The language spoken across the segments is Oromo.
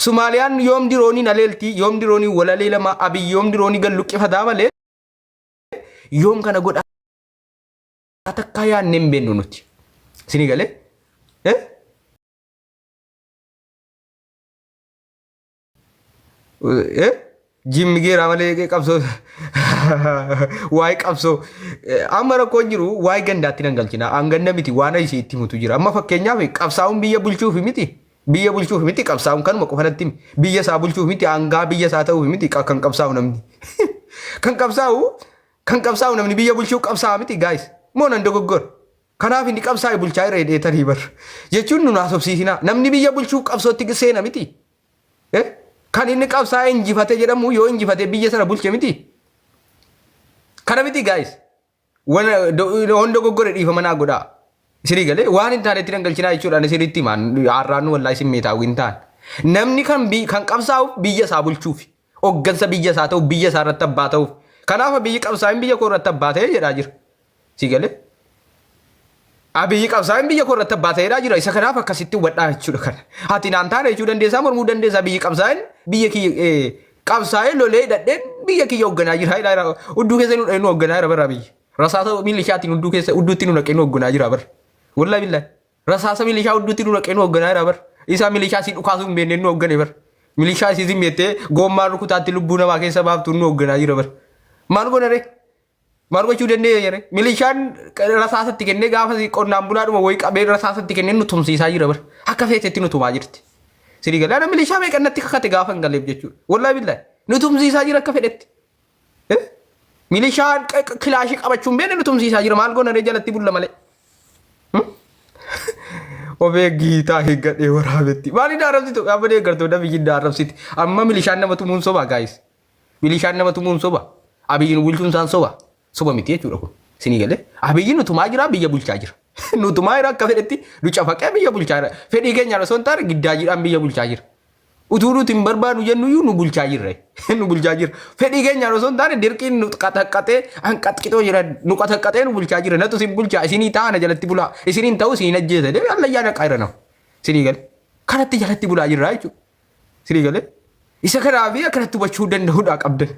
Sumaaliyaan yoom dirooniin aleelti, yoom dirooniin wal aleelama, Abiy yoom diroonii gad luqqifataa malee yoom kana godhaa takkaa yaadnee hin beeknu nuti. Isinii galee? Eh? Eh? Jimmi geeraa malee qabsoo waa'ee qabsoo amma rakkoon jiru waa'ee gandaatti nan galchina. An ganda miti waan isii itti himutu jira. Amma fakkeenyaaf qabsaa'uun biyya bulchuuf miti. Biyya bulchuuf miti qabsaa'uun kanuma qofa natti himi. Biyya isaa bulchuuf miti aangaa biyya isaa ta'uuf miti kan qabsaa'u namni. Kan qabsaa'u kan qabsaa'u namni biyya bulchuuf qabsaa'a miti guys. Moo nan dogoggora. Kanaaf inni qabsaa'e bulchaa irra hidheetanii bar. Jechuun nun haasofsiisinaa. Namni biyya bulchuuf qabsootti seena miti. Eh? Kan inni qabsaa'e injifate jedhamu yoo injifate biyya sana bulche miti. Kana miti guys. Waan dogoggore dhiifama naa godhaa. Isinii galee waan hin taanetti nan galchinaa jechuudhaan isinitti himaan har'aan wallaahi isin meetaawwi hin taane. Namni kan kan qabsaa'uuf biyya isaa bulchuufi. Hoggansa biyya isaa ta'uuf biyya isaa irratti abbaa ta'uuf. Kanaaf biyyi qabsaa'in biyya koo irratti abbaa ta'ee jedhaa jira. Si galee? Abiyyi qabsaa'in biyya koo irratti abbaa ta'eedhaa jira. Isa kanaaf akkasitti hubadhaa jechuudha kana. Ati naan taane jechuu dandeessaa mormuu dandeessaa biyyi qabsaa'in biyya kiyya qabsaa'ee lolee hidhadheen biyya kiyya hoogganaa jira. Hudduu keessa nu hoogganaa jira bara biyyi. Rasaasa milishaatiin hudduu keessa hudduutti nu naqee nu hoogganaa jira bara. Wallahi billahi. Rasaasa milishaa hudduutti nu naqee nu hoogganaa jira bara. Isaa milishaa si dhukaasuu hin beekne nu hooggane bara. Milishaa isii zimmeettee goommaa rukutaatti lubbuu namaa keessa baaftu nu hoogganaa jira bara. Maal goona ree? Maal gochuu dandeenya ree? Milishaan rasaasatti kennee gaafa qonnaan bulaadhuma wayii qabee rasaasatti kennee nu tumsiisaa jira bara. Akka feetetti nu tumaa jirti. Sirii galee ana milishaa meeqa natti kakate gaafa hin galeef jechuudha. Wallahi billahi. Nu tumsiisaa jira akka fedhetti. Eh? Milishaan kilaashii qabachuu hin beekne nu tumsiisaa jira. Maal goona ree jalatti bulla malee. Of eeggii taa'ee gadhee waraabetti. Maali na arrabsitu? Amma deeggartoonni biyyi na arrabsiti. Amma milishaan nama tumuun soba gaayis. Milishaan nama tumuun soba. Abiyyi nu bulchuun isaan soba. Soba miti jechuudha kun. Isinii galee. Abiyyi nu tumaa jira biyya bulchaa jira. Nu tumaa jira akka fedhetti nu cafaqee biyya bulchaa jira. Fedhii keenyaan osoo hin taane giddaajiidhaan biyya bulchaa jira. Utuu nuti hin barbaadu jennuyyuu nu bulchaa jirra. Nu bulchaa jira. Fedhii keenyaan osoo hin taane dirqiin nu qaxaqqaxee hanqaxqixoo jira. Nu qaxaqqaxee nu bulchaa jira. Natu isin bulchaa isinii taana jalatti bulaa. Isiniin ta'u isiniin ajjeesa. Deebi allayyaa naqaa jira nama. Isinii galee. Kanatti jalatti bulaa jirra jechuudha. Isinii galee. Isa kanaaf akkanatti hubachuu danda'uudha qabdan.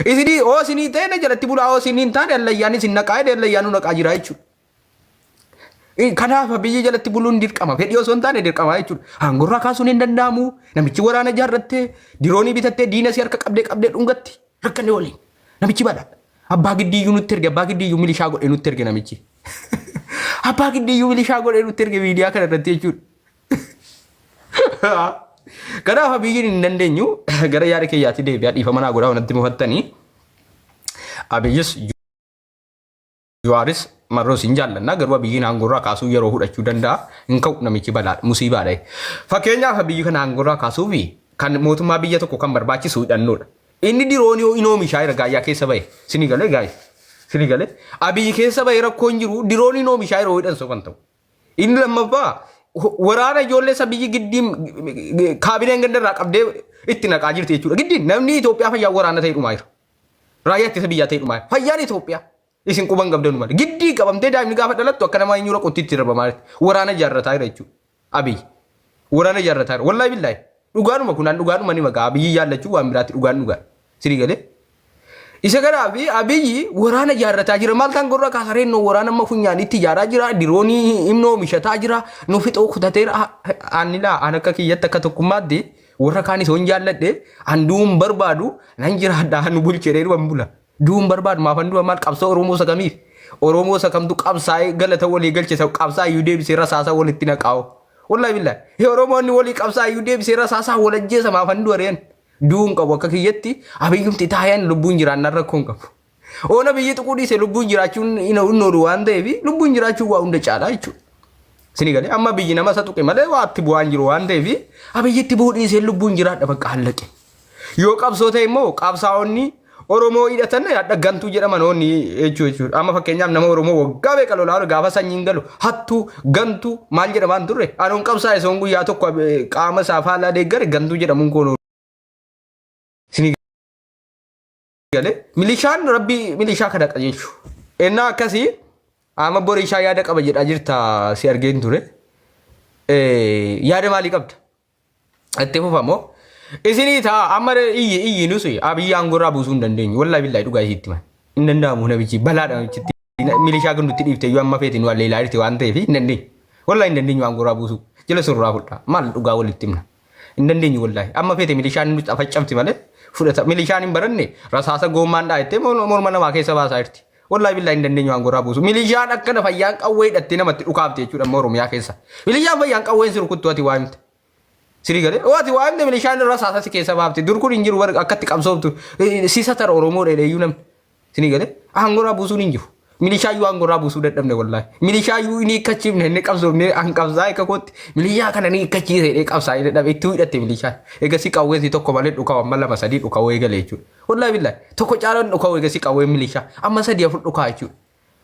Isinii hoo isinii ta'e na jalatti bulaa hoo isinii hin taane allayyaan isin naqaa jedhee allayyaan nu naqaa jira jechuudha. Kanaaf biyya jalatti buluun dirqama. Fedhii osoo hin taane dirqama jechuudha. Aangorraa kaasuun hin danda'amu. Namichi waraana ijaarrattee diroonii bitattee diina si harka qabdee qabdee dhungatti rakkanne waliin. Namichi bada. Abbaa giddiiyyuu nutti erge abbaa giddiiyyuu milishaa godhee nutti erge namichi. Abbaa giddiiyyuu milishaa godhee nutti erge miidiyaa kana irratti jechuudha. Kanaaf abiyyiin hin dandeenyu gara yaada kiyyaatti deebi'aa dhiifama naa godhaa wanatti mufattanii. Abiyyis Jawaaris Marroos hin jaallanna garuu Abiyyiin aangoorraa kaasuu yeroo fudhachuu danda'a. Hin ka'u namichi balaadha musiibaadha. Fakkeenyaaf Abiyyi kana aangoorraa kaasuuf kan mootummaa biyya tokko kan barbaachisu hidhannoodha. Inni diroonii in oomishaa jira gaayyaa keessa bahe. Sini galee gaayis. Sini galee. Abiyyi keessa bahe rakkoon jiru diroonii in oomishaa yeroo hidhan soban ta'u. Inni lammaffaa waraana ijoollee isa biyyi giddiin kaabineen ganda irraa qabdee itti naqaa jirti jechuudha. Giddiin namni Itoophiyaa fayyaa waraana ta'e dhumaa jira. Raayyaa ittisa biyyaa ta'e dhumaa jira. Fayyaan Itoophiyaa isin quban qabdanu malee. Giddii qabamtee daa'imni gaafa dhalattu akka nama eenyuura qottiitti darbamaa jirti. Waraana ijaarrataa jira jechuudha. Abiy. Waraana ijaarrataa jira. Wallaahi billaahi. Dhugaadhuma kun an dhugaadhuma ni maqaa Abiyyi jaallachuu waan biraatti dhugaan dhugaa. Sirii galee. Isa kanaaf Abiyyi waraana ijaarrataa jira. Maal taan gorra kaasareen waraana amma funyaanitti ijaaraa jira. Diroonii inni oomishataa jira. Nu fixoo kutateera. Annilaa an akka kiyyatti akka tokkummaatti warra kaan isoo hin jaalladhe an du'uun barbaadu nan jiraadha nu bulchee waan bula. Du'uun barbaadu maafan du'a maal qabsoo Oromoo isa kamiif? Oromoo isa kamtu qabsaa'ee galata walii galche isa qabsaa iyyuu deebisee rasaasa walitti naqaa'u. Wallahi billahi. Oromoonni walii qabsaa iyyuu deebisee rasaasaa wal ajjeesa maafan du'a reen. Du'uu hin qabu akka kiyyatti abiyyumti taa'een lubbuun jiraannaan rakkoo hin qabu. Oona biyyi tuquu dhiise lubbuun jiraachuun hin oolu waan ta'eef lubbuun jiraachuun waa hunda caalaa jechuudha. Sini galee amma biyyi nama isa tuqe malee waa itti bu'aa hin jiru waan ta'eef abiyyitti bu'uu dhiisee lubbuun jiraadha bakka hallaqe. Yoo qabsoo ta'e immoo qabsaa'onni Oromoo hidhatan hadha gantuu jedhaman oonni jechuu jechuudha. Amma fakkeenyaaf nama Oromoo waggaa meeqa lolaa gaafa sanyiin galu hattuu gantuu maal jedhamaa hin turre. Anoon qabsaa'e soon guyyaa tokko qaama isaa faallaa deeggare gantuu jedhamuun koon Isinii galee milishaan rabbii milishaa kana qajeelchu. Ennaa akkasii amma borishaa yaada qaba jedhaa jirta si argeen ture. Yaada maalii qabda? Itti fufamoo isinii ta'a amma iyyi iyyi nus Abiyyi aangorraa buusuu hin dandeenyu. Wallaahi billaahi dhugaa isiitti himan. Hin danda'amu namichi balaadha namichitti. Milishaa gidduutti dhiifte iyyuu amma feeti nu alleelaa jirti waan ta'eef hin dandeenyu. Wallaahi hin dandeenyu aangorraa buusuu. Jala surraa fudhaa. Maal dhugaa walitti himna. Hin dandeenyu wallaahi. Amma feete milishaan nutti afaccamti malee fudhata. Milishaan hin baranne rasaasa goommaan dhaayettee morma namaa keessa baasaa jirti. Wallaahi billaahi hin dandeenyu aangorraa buusu. Milishaan akkana fayyaan qawwee hidhattee namatti dhukaafte jechuudha amma Oromiyaa keessa. Milishaan fayyaan qawween si rukuttu ati waa himte. Sirii galee oo ati waa himte milishaan rasaasa si keessa baafte. Dur kun hin jiru warra akkatti qabsooftu. Si satara Oromoo dheedheeyyuu namni. Sirii galee aangorraa buusuun hin jiru. Milishaayyuu aangorraa buusuu dadhabne wallaahi. Milishaayyuu inni hiikkachiifne inni qabsoofne an qabsaa akka kootti milishaa kana ni hiikkachiise jedhee qabsaa'ee dadhabe itti hidhatte milishaan. Egasii qawween si tokko malee dhukaa'u amma lama sadii dhukaa'uu eegale jechuudha. Wallaahi billaahi tokko caalaan dhukaa'u egasii qawween milishaa amma sadii afur dhukaa jechuudha.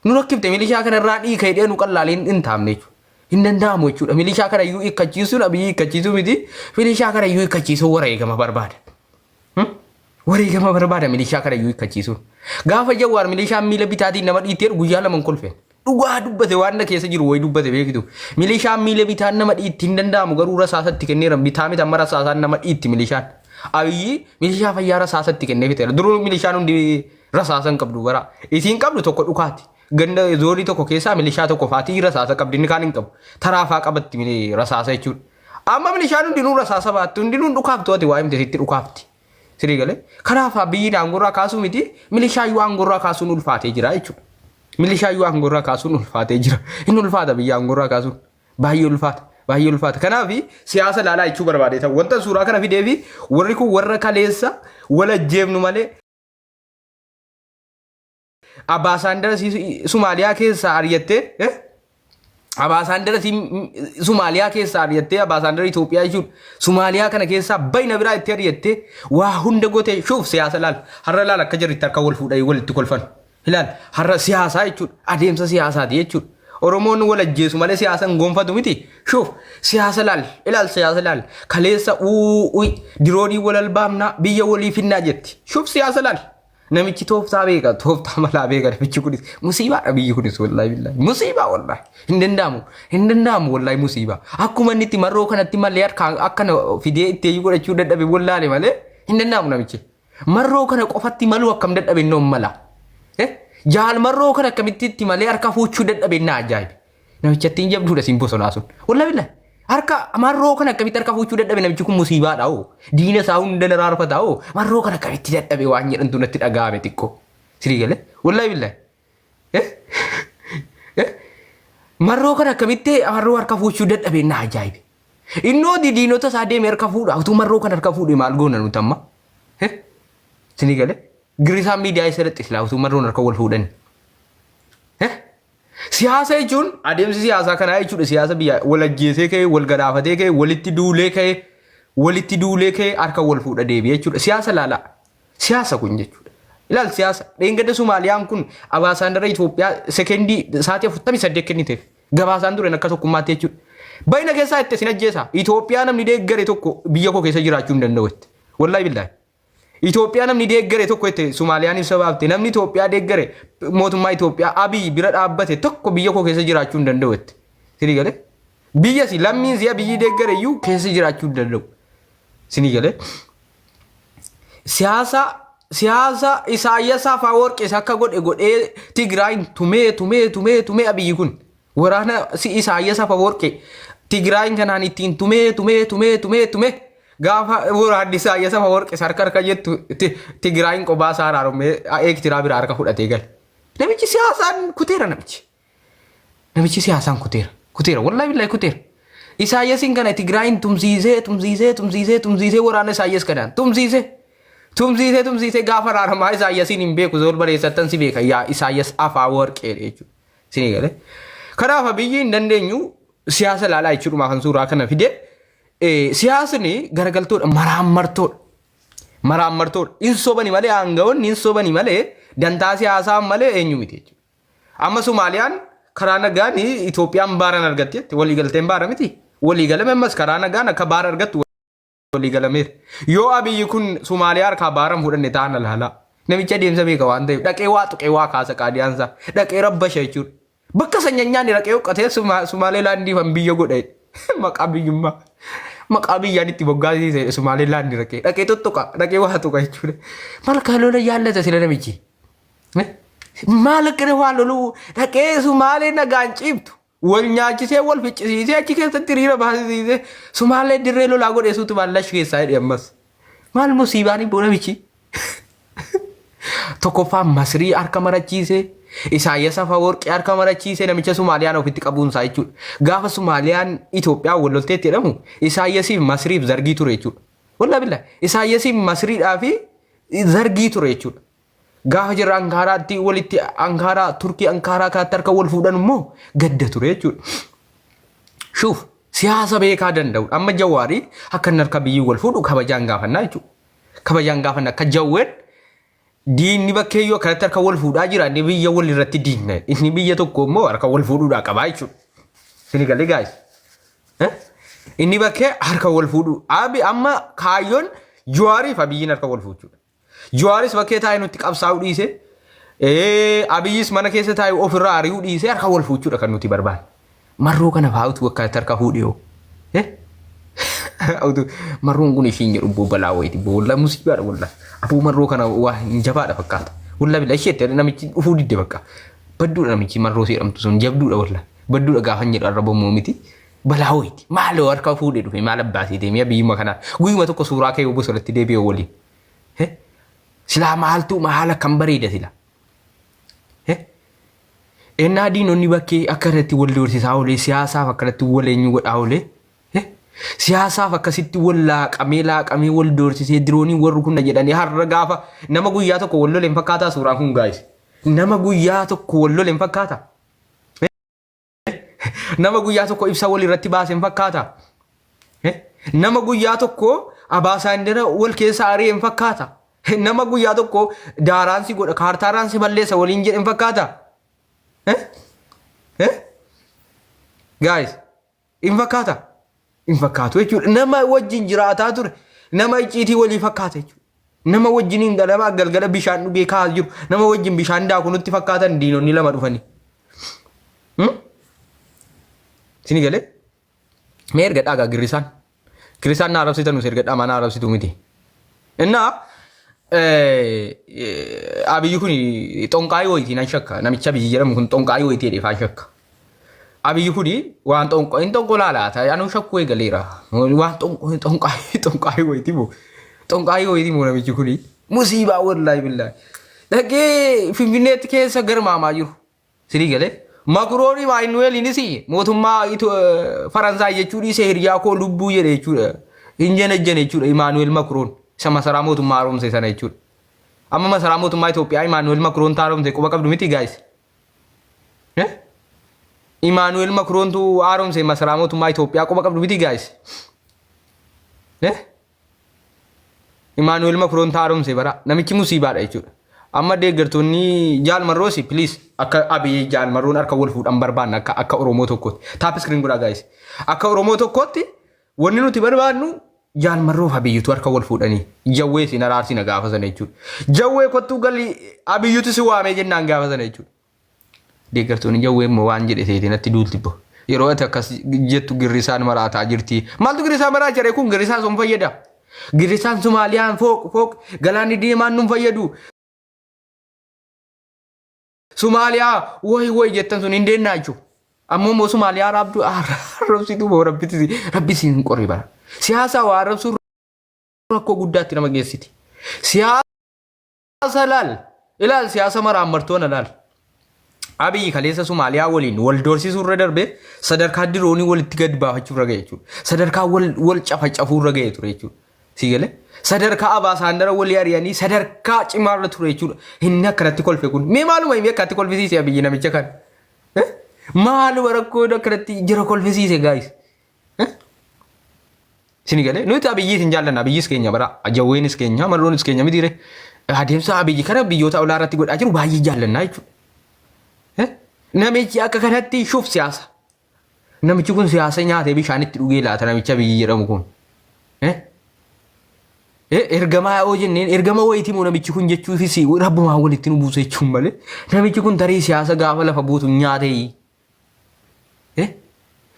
Nu rakkifte milishaa kana irraa dhiika jedhee nu qallaalee hin taamne jechuudha. Hin danda'amu jechuudha. Milishaa kana iyyuu hiikkachiisuun Abiyyi hiikkachiisuu miti. Milishaa kana iyyuu hiikkachiisuun wareegama barbaada. Wareegama barbaada milishaa kana iyyuu hiikkachiisuun. Gaafa Jawaar milishaan miila bitaatiin nama dhiittee guyyaa lama hin kolfeen. Dhugaa dubbate waan na keessa jiru wayi dubbate beektu. Milishaan miila bitaan nama dhiitti hin danda'amu garuu rasaasatti kenneera bitaa miti amma rasaasaan nama dhiitti milishaan. Abiyyi milishaa fayyaa rasaasatti kennee fixeera. Duruu milishaan hundi rasaasa hin qabdu bara. Isiin qabdu tokko dhukaati. Ganda zoonii tokko keessaa milishaa tokko faatii rasaasa qabdi inni kaan hin qabu. Taraafaa qabatti rasaasa jechuudha. Amma milishaan hundinuu rasaasa baatti hundinuu dhukaaftu ati waa himte sitti dhukaafti. Sirii galee. Kanaaf biyyi aangorraa kaasuu miti milishaayyuu aangorraa kaasuun ulfaatee jira jechuudha. Milishaayyuu aangorraa kaasuun ulfaatee jira. Inni ulfaata biyya aangorraa kaasuun. Baay'ee ulfaata. Baay'ee ulfaata. Kanaaf siyaasa ilaalaa jechuu barbaade ta'u. Wanta suuraa kana fidee fi warri kun warra kaleessa wal ajjeefnu malee Abbaasaandara Sumaaliyaa keessaa ari'attee Abbaasaandara Sumaaliyaa keessaa ari'attee Abbaasaandara Itoophiyaa jechuun Sumaaliyaa kana keessaa bayna biraa itti ari'attee waa hunda gootee shuuf siyaasa laal har'a laal akka jirritti harka wal fuudhanii walitti kolfan ilaal har'a siyaasaa jechuudha adeemsa siyaasaati jechuudha. Oromoon wal ajjeesu malee siyaasa hin gonfatu miti. Shuuf siyaasa laal ilaal siyaasa laal kaleessa uu diroonii wal albaamnaa biyya walii finnaa jetti. Shuuf siyaasa laal. Namichi tooftaa beeka, tooftaa malaa beeka namichi kunis. Musiibaadha biyyi kunis wallaahi billaahi. Musiibaa wallaahi. Hin danda'amu. Hin danda'amu wallaahi musiibaa. Akkuma inni itti marroo kanatti malee harkaan akkana fidee itti eeyyuu godhachuu dadhabe wallaale malee hin danda'amu namichi. Marroo kana qofatti maluu akkam dadhabe innoo mala. Jaal marroo kana akkamitti itti malee harka fuuchuu dadhabe innaa ajaa'ibe. Namichatti hin jabduudha siin bosonaa sun. Wallaahi billaahi. Harka marroo kana akkamitti harka fuuchuu dadhabe namichi kun musiibaadha hoo. Diina isaa hunda na raarfata hoo. Marroo kana akkamitti dadhabe waan jedhantu natti dhaga'ame xiqqoo. Sirii galee. Wallaahi billaahi. Eh? Eh? Marroo kana akkamitti marroo harka fuuchuu dadhabe na ajaa'ibe. Innoo diinota isaa deeme harka fuudha. Utuu marroo kana harka fuudhe maal goona nuti amma? Eh? Sirii galee. Girrisaan miidiyaa isa irratti silaa utuu marroon harka wal fuudhani. Eh? Siyaasa jechuun adeemsi siyaasaa kanaa jechuudha siyaasa biyyaa wal ajjeesee ka'ee wal galaafatee ka'ee walitti duulee ka'ee walitti duulee ka'ee harka wal fuudha deebi'ee jechuudha. Siyaasa laalaa. Siyaasa kun jechuudha. Ilaal siyaasa. Dheengadda Sumaaliyaan kun abaasaandara Itoophiyaa sekendii sa'aatii 48 kenniteef. Gabaasaan turen akka tokkummaatti jechuudha. Bayna keessaa itti isin ajjeesa. Itoophiyaa namni deeggare tokko biyya koo keessa jiraachuu hin danda'u jette. Wallaahi billaahi. Itoophiyaa namni deeggare tokko jette Sumaaliyaan ibsa baafte namni Itoophiyaa deeggare mootummaa Itoophiyaa Abiy bira dhaabbate tokko biyya koo keessa jiraachuu hin danda'u jette. Sinii galee? Biyya si lammiin si Abiyyi deeggare iyyuu keessa jiraachuu hin danda'u. Sinii galee? Siyaasa siyaasa Isaayyaas Afawarqis akka godhe godhee Tigraayin tumee tumee tumee tumee Abiyyi kun Waraana si Isaayyaas Afawarqi Tigraayin kanaan ittiin tumee tumee tumee tumee tumee gaafa waraanni Isaayyaas Afawarqi harka harka jettu Tigraayin qobaa isaa araarumee Eertiraa biraa harka fudhatee gale. Namichi siyaasaan kuteera namichi. Namichi siyaasaan kuteera. Kuteera wallahi billahi kuteera. Isaayyasiin kana Tigraayin tumsiisee tumsiisee tumsiisee tumsiisee waraana Isaayyaas kanaan tumsiisee tumsiisee tumsiisee gaafa araaramaa Isaayyasiin hin beeku zool bareessattan si beeka yaa Isaayyaas Afawarqee jechuudha. Isinii galee. Kanaaf biyyi hin dandeenyu siyaasa ilaalaa jechuudha kan suuraa kana fide. Siyaasni garagaltoodha maraammartoodha. Maraammartoodha. Hin sobani malee aanga'oonni hin sobani malee dantaa siyaasaa malee eenyu miti jechuudha. Amma Somaaliyaan karaa nagaan Itoophiyaan baaran argatti jetti waliigalteen baara miti. Waliigalame ammas karaa nagaan akka baara argattu walii galameera. Yoo Abiyyi kun Somaaliyaa harkaa baara hin fudhanne ta'an alaalaa. Namichi adeemsa beeka waan ta'eef dhaqee waa tuqee waa kaasa qaadiyaansaa. Dhaqee rabbasha jechuudha. Bakka san nyaanni dhaqee huqqatee Sumaalee laandii fan biyya godhe. Maqaa biyyummaa. Maqaa biyyaan itti moggaasise Sumaaleelaandi dhaqee dhaqee tuttuqa dhaqee waa tuqa jechuudha. Malkaa lola jaallata sila namichi. Maal akkana waa loluu dhaqee Sumaalee nagaan ciiftu wal nyaachisee wal ficcisiisee achi keessatti hiriira baasisiisee Sumaalee dirree lolaa godhee suutumaan lash keessaa jedhe ammas. Maal musiibaan hin namichi? Tokkoffaa Masrii harka marachiise, Isaayyaas Afawarqii harka marachiise namicha Sumaaliyaan ofitti qabuunsaa jechuudha. Gaafa Sumaaliyaan Itoophiyaa wal lolteetti jedhamu Isaayyasiif Masriif zargii ture jechuudha. Wallaa billaa Isaayyasiif Masriidhaa fi zargii ture jechuudha. Gaafa jirra Ankaaraatti walitti Ankaaraa Turkii Ankaaraa kanatti harka wal fuudhan immoo gadda ture jechuudha. Shuuf siyaasa beekaa danda'u. Amma Jawaarii akka inni harka biyyi wal fuudhu kabajaan gaafannaa jechuudha. Kabajaan gaafanna akka Jawween diinni bakkeeyyuu akkanatti harka wal fuudhaa jira inni biyya wal irratti diinna inni biyya tokko immoo harka wal fuudhuudhaa qabaa jechuudha. Isin galee gaayis. Inni bakkee harka wal fuudhuu. Abi amma kaayyoon Jawaariif Abiyyiin harka wal fuuchuudha. Jawaaris bakkee taa'ee nutti qabsaa'uu dhiise. Abiyyis mana keessa taa'ee ofirraa ari'uu dhiisee harka wal fuuchuudha kan nuti barbaannu. Marroo kana fa'aa utuu akkanatti harka fuudhee hoo. Utuu marroon kun ishiin jedhu boo balaa wayiiti. Boolla musiibaadha walla. Aboo marroo kana waa hin jabaadha fakkaata. Walla bila isheetti namichi dhufuu didde bakka. Badduudha namichi marroo seeramtu sun jabduudha walla. Badduudha gaafan jedhu arrabamoo miti. Balaa wayiiti. Maaloo harka fuudhee dhufe maal abbaasii deemee biyyuma kanaa. Guyyuma tokko suuraa kee bosonatti deebi'e waliin. Silaa maaltu maal akkam bareeda sila. Ennaa diinonni bakkee akka irratti wal doorsisaa oolee siyaasaaf akkanatti wal eenyu godhaa oolee siyaasaaf akkasitti wal laaqamee laaqamee wal doorsisee diroonii warri kunna jedhanii har'a gaafa nama guyyaa tokko wal lole hin fakkaataa suuraan kun gaayis. Nama guyyaa tokko wal lole hin fakkaataa. Nama guyyaa tokko ibsa wal irratti baase hin fakkaata. Nama guyyaa tokko abaasaandera wal keessa ari'e hin fakkaata. Nama guyyaa tokko daaraan si godha kaartaaraan si balleessa waliin jedhe hin fakkaata. Guys, hin fakkaata. Hin fakkaatu jechuudha. Nama wajjin jiraataa ture. Nama icciitii walii fakkaata jechuudha. Nama wajjiniin ganamaa galgala bishaan dhugee kaa'aa jiru. Nama wajjin bishaan daaku nutti fakkaatan diinonni lama dhufanii. Isin galee? Mee erga dhaagaa girrisaan. Girrisaan na arrabsitan nus erga dhamaa na arrabsitu miti. Innaa Abiyyi kun xonqaayii wayitii nan shakka. Namicha Abiyyi jedhamu kun xonqaayii wayitii jedhee faan shakka. Abiyyi kun waan xonqo hin xonqolaa laata anuu shakkuu eegaleera. Waan xonqo xonqaayii xonqaayii wayitii moo xonqaayii wayitii moo namichi kun musiibaa wallaahi billaahi. Dhaqee Finfinneetti keessa garmaamaa jiru. Sirii galee. Makuroonii Maayinuweeliinis mootummaa Faransaay jechuu dhiisee hiriyaa koo lubbuu jedhe jechuudha. Hin janajjane jechuudha Imaanuweel Makuroon isa masaraa mootummaa haaromse sana jechuudha. Amma masaraa mootummaa Itoophiyaa Imaanuweel Makuroon haaromse quba qabdu miti gaayis. Imaanuweel Makuroontu haaromse masaraa mootummaa Itoophiyaa quba qabdu miti gaayis. Imaanuweel Makuroon haaromse bara namichi musiibaadha jechuudha. Amma deeggartoonni Jaal Marroosi please akka Abiy Jaal Marroon harka wal fuudhan barbaanna akka akka Oromoo tokkootti. Tap screen godhaa guys. Akka Oromoo tokkootti wanni nuti barbaannu Jaal Marroof Abiyyutu harka wal fuudhanii Jawwee sin araarsina gaafa sana jechuudha. Jawwee kottuu galii Abiyyutu si waamee jennaan gaafa sana jechuudha. Deeggartoonni Jawwee immoo waan jedhe seete natti duulti bo. Yeroo ati akkas jettu girrisaan maraataa jirti. Maaltu girrisaa maraacha ree kun girrisaa sun fayyada. Girrisaan Sumaaliyaan fooq fooq galaanni diimaan nun fayyadu. Sumaaliyaa woy woy jettan sun hin deennaa jechuudha. Ammoo immoo Sumaaliyaa raabdu arrabsitu moo rabbi rabbi siin qorri bara. Siyaasa waa arrabsuun rakkoo guddaatti nama geessiti. Siyaasa laal ilaal siyaasa maraammartoona laal. Abiyyi kaleessa Somaaliyaa waliin wal doorsisuu irra darbee sadarkaa diroonii walitti gad baafachuu irra ga'e jechuudha. Sadarkaa wal wal cafacafuu irra ga'e ture jechuudha. Si galee sadarkaa abaasaandara walii ari'anii sadarkaa cimaarra ture jechuudha. Inni akkanatti kolfe kun mee maaluma himee akkanatti kolfisiise Abiyyi namicha kana. Maaluma rakkoo akkanatti jira kolfisiise gaayis. Sini galee nuti Abiyyiis hin jaallanna Abiyyis keenya bara Jawweenis keenya Marroonis keenya mitiire adeemsa Abiyyi kana biyyoota olaa irratti godhaa jiru baay'ee jaallannaa jechuudha. Namichi akka kanatti shuuf siyaasa. Namichi kun siyaasa nyaatee bishaan itti dhugee laata namicha Abiyyi jedhamu kun. Ergamaa yoo jenneen ergama wayitii moo namichi kun jechuufis rabbumaan walitti nu buuse jechuun malee namichi kun tarii siyaasa gaafa lafa buutu nyaatee.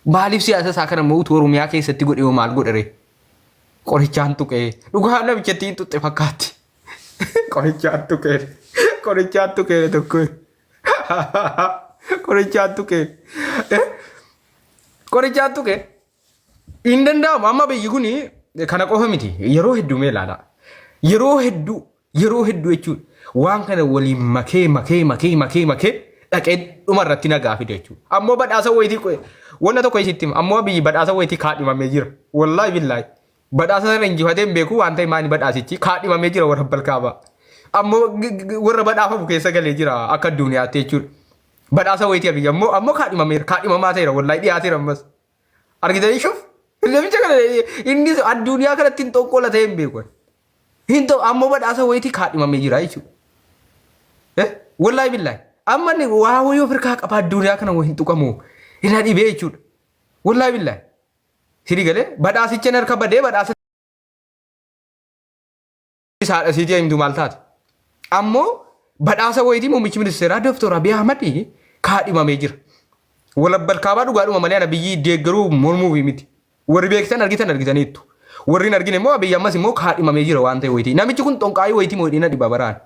Maaliif siyaasa isaa kana immoo utuu Oromiyaa keessatti godhe hoo maal godha ree? Qorichaan tuqee dhugaa namichatti hin tuqxe fakkaatti. Qorichaan tuqee qorichaan tuqee tokko. Qorichaan tuqee. Qorichaan tuqee. Hin danda'amu amma biyyi kun kana qofa miti yeroo hedduu mee ilaala. Yeroo hedduu yeroo hedduu jechuudha waan kana waliin makee makee makee makee makee dhaqee dhuma irratti nagaa fide jechuudha. Ammoo badhaasa wayitii wanna tokko isitti hima ammoo biyyi badhaasa wayitii kaadhimamee jira. Wallaahi billaahi badhaasa sana injifatee hin beeku waan ta'e maani badhaasichi kaadhimamee jira warra balkaabaa. Ammoo warra badhaafamu keessa galee jira akka addunyaatti jechuudha. Badhaasa wayitii abiyyi ammoo ammoo kaadhimameera kaadhimamaa ta'eera wallaahi dhiyaateera ammas. Argitanii shuf? Namicha kana inni addunyaa kanatti hin xonqola ta'e hin beeku. Hin ta'u ammoo badhaasa wayitii kaadhimamee jira jechuudha. Eh? Wallaahi billaahi. Amma inni waa wayii of harkaa qaba addunyaa kana hin tuqamu. Hin dhibee jechuudha. Wallaahi billaahi. Siri galee badhaasicha harka badee badhaasa haadha isiitii himtu maal taate? Ammoo badhaasa wayitii muummichi ministeeraa Dooktor Abiy Ahmad kaadhimamee jira. Walabbal kaabaa dhugaadhuma malee ana biyyi deeggaruu mormuufi miti. Warri beektan argitan argitaniittu. Warri hin argine immoo Abiy ammas immoo kaadhimamee jira waan ta'e wayitii. Namichi kun xonqaayii wayitii moo hidhina dhiba baraan.